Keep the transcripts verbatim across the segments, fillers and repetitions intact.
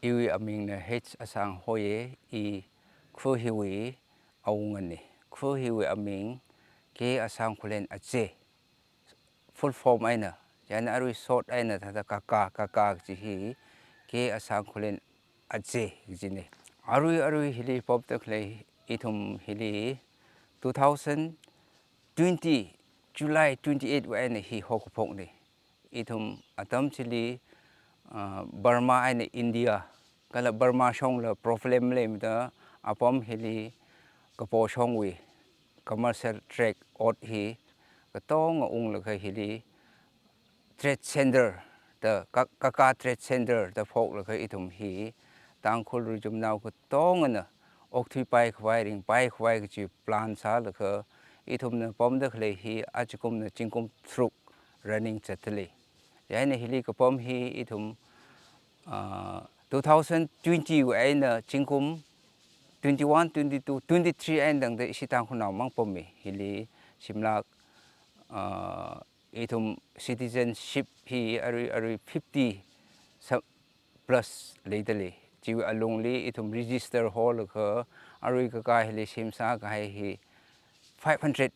Iwui amingna H Asang hoiye, i khu hiwui awungane. Khu hiwui aming K Asang Khullen Ache. Full form eina, chieina arui short eina thāda Kaka, Kaka kaji hi K Asang Khullen Ache kajine. Arui, arui hili pop takle ithum hili two thousand twenty July twenty-eight wui eina hi hokaphokne. Ithum atam chili, ah, Burma eina India, kala Burma shongla problem leimada apam hili Kapo shongwui commercial tract ot hi katonga unglaga hili trade center da, Ka-, Kaka Trade Center da phoklaga ithum hi Tangkhul richumnao katongana okthuipai khavai, ringpai khavai kaji plan sālaga ithumna pamda khalei hi achikumna zingkum tharuk running zatdalei. Chieina hili kapam hi ithum, ah, two thousand twenty wui eina zingkum twenty-one, twenty-two, twenty-three eina tangda ishi Tangkhulnao mang pamme. Hili shimlak, ah, ithum citizenship hi arui, arui fifty sa-, plus leidalei. Chiwui alungli ithum register holaga arui Kaka hili shim sākahai hi five hundred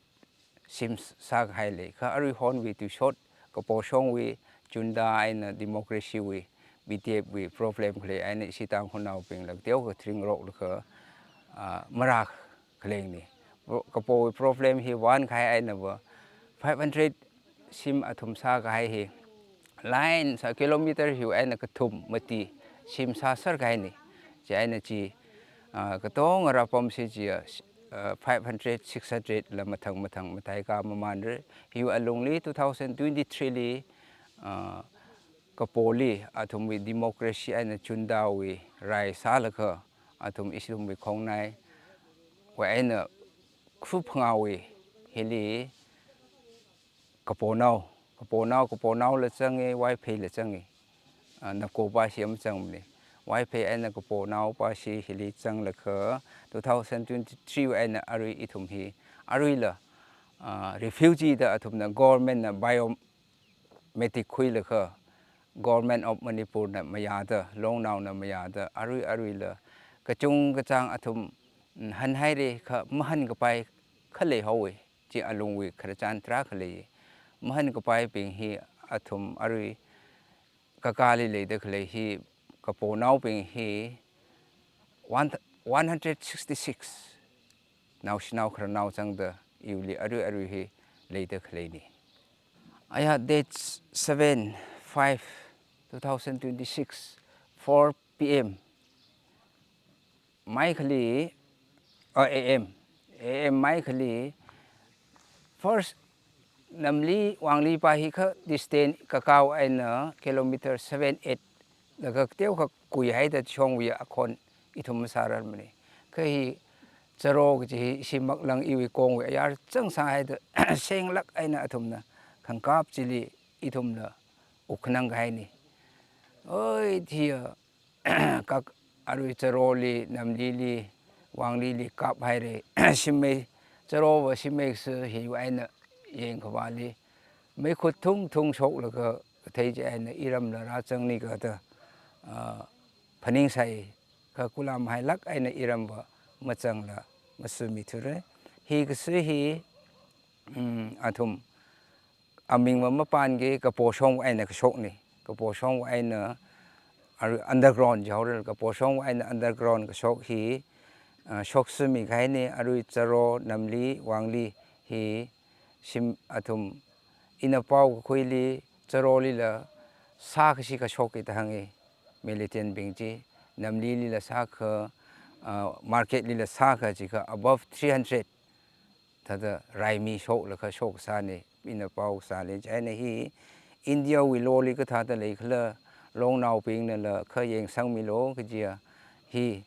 shim sākahai lei. Kha arui honwui tuishot Kapo shongwui junta eina democracy wui, B T F wui problem khalei eina ishi Tangkhulnaobingla teokha tringroklaga, ah, marā khalengni. Pro-, Kapowui problem hi vānkahai einava five hundred shim athum sākahai hi line sā kilometer hiwui eina kathum mati shim sāserkahaine. Chieina chi, ah, katonga rāpamsi chiya, ah, five hundred, six hundred la mathang mathang mataikā mamanre. Hiwui alungli two thousand twenty-three li, ah, Kapoli athumwui democracy eina junta wui rai sālaga athum ithumwui khongnaiwui eina khu phangāwui hili Kaponao, Kaponao, Kaponaola zange, Vaipheila zange. Ah, Napko pashi mazangmane. Vaiphei eina Kaponao pashi hili zanglaga two thousand twenty-three wui eina arui ithum hi aruila, ah, refugee da athumna government na bio- matic khuilaga Government of Manipur na mayāda, Longnaona mayāda, arui aruila kachungkachāng athum, mm, hanhaire kha mahankapai kha leihaowe, chi alungwui khararchan tarākha lei. Mahankapaibing hi athum arui Kakali leida khalei hi Kaponaobing hi one, one hundred sixty-six naoshinao khararnao zangda iwuili arui arui hi leida khaleine. Aya date seven five two thousand twenty-six, four P M maikhali, uh, A M, A M maikhali, first Namli Wangli pa hi kha distance Kakawui eina kilometer seven, eight laga teokha kuihaida shongwui akhon ithum masārarmane. Kha hi Charo kaji hi ishi maklang iwui kongwui ayar chang sāhaida senglāk eina athumna khangkap chili ithumla uknang kahaine. Oi, thiya, kak arui Charoli, Namlili, Wanglili kaphaire, shimei, Charowa shimei si hiwui eina yangkhavāli, meikhut thung thung shoklaga thei chieina iramla rāzangni kada, ah, phaningsai, kha kulam hailāk eina iramva mazangla masumithure. Hi kasi hi, mm, athum amingva mapānge, Kaposhongwui eina kashokne. Kaposhongwui eina ar-, underground jihaora, Kaposhongwui eina underground kashok hi, ah, shoksumi kahaine, arui Charo, Namli, Wangli hi shim athum ina pao kakhuili Charolila sākha shikha shokki da hānge, militant bing chi, Namlilila sākha, ah, market lila sākha chikha above three hundred thāda raimi shoklaga shoksāne, ina pao sāle. Chieina hi Indiawui loli kathāda leikhala, Longnaobingnala kha yangsangmilu kajiya. Hi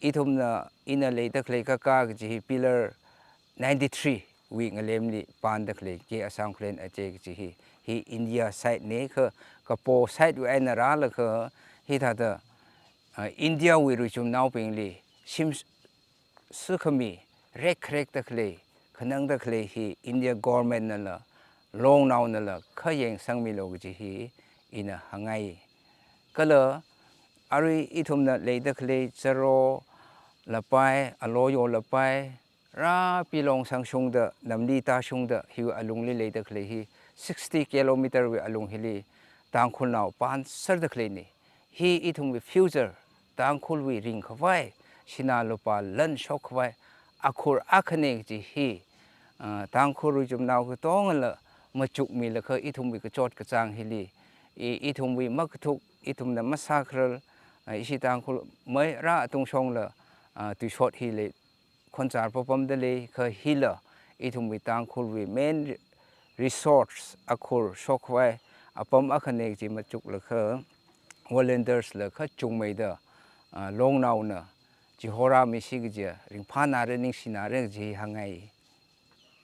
ithumna, ina leida khalei Kaka kaji hi pillar ninety-three wui ngalemli pānda khalei K Asang Khullen Ache kaji hi, hi India side ne, kha Kapo side wui eina rālaga hithāda, ah, Indiawui richumnaobingli shim sukhami rekkharekda khalei, khanangda khalei hi India government nala, Longnaonala kha yangsangmilu kaji hi ina hāngngai. Kala Arui ithumna leida khalei Charo lapai, Aloyo lapai, rā Pilong sangshungda, Namli tāshungda, hiwui alungli leida khalei hi sixty kilometer wui alung hili Tangkhulnao pānserda khaleina. Hi ithumwui future, Tangkhulwui ringkhavai, sinā lupā lan shokkhavai, akhur akhana kaji hi, ah, Tangkhul ruichumnao katongala machukmilaga ithumwui kachot kachāng hili, i, ithumwui makathuk, ithumna masākharar, ah, ishi Tangkhul mai rā atungshongla, ah, tuishot hili khonchar papamda lei, kha hila ithumwui Tangkhulwui main re-, resource, akhur shokkhavai apam akhana kaji machuklaga, volunteers la kachungmeida, ah, longnaona chihorāmisi kajiya ringphānāra, ningshināra kaji hāngngai.